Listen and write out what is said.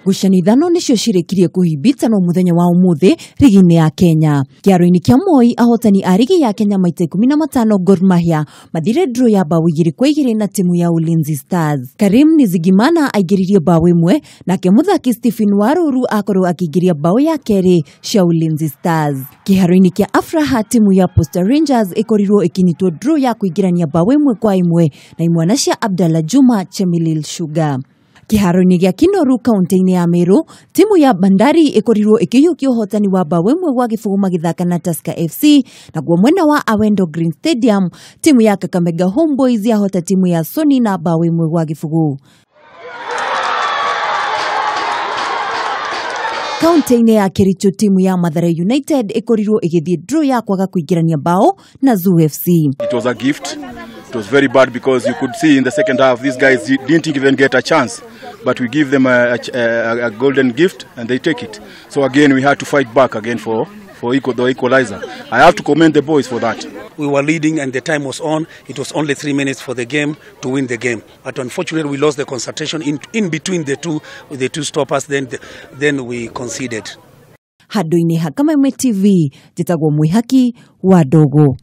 Ngucanio 5 nĩcio cirĩkirie kũhimbitano mũthenya wa ũmũthĩ rigi-inĩ ya Kenya. Kĩaro-inĩ kĩa Moi, ahotani a rigi ya Kenya maita 15 Gor Mahia mathire draw ya bao 2-2 na timu ya Ulinzi Stars. Karim Nizigimana aingĩririe bao 1, nake mũthaki Stephen Waruru akorwo akĩingĩria bao ya kerĩ cia Ulinzi Stars. Kĩharo-inĩ kĩa Afraha, timu ya Posta Rangers ĩkorirwo ĩkĩnyitwo draw ya kũingĩrania bao 1-1 na imwana cia Abdallah Juma Chemilil Sugar. Kĩharo-inĩ gĩa Kinoru kaunti-inĩ ya Meru, timu ya Bandari ĩkorirwo ĩkĩiyũkia ũhotani wa bao 1-0 magĩthaka na Tusker FC. Naguo mwena wa Awendo Green Stadium, timu ya Kakamega Homeboys yahota timu ya Sony na bao 1-0. Kaunti-inĩ ya Kericho, timu ya Mathare United ĩkorirwo ĩgĩthiĩ draw ya kwaga kũingĩrania bao na Zoo FC. It was a gift. It was very bad because you could see in the second half these guys didn't even get a chance, but we give them a golden gift and they take it. So again we had to fight back again for the equalizer. I have to commend the boys for that. We were leading and the time was on. It was only 3 minutes for the game to win the game. But unfortunately we lost the concentration in between the two stoppers, then we conceded. Handũ-inĩ ha Kameme TV, njĩtagwo Mwĩhaki wa Ndogo.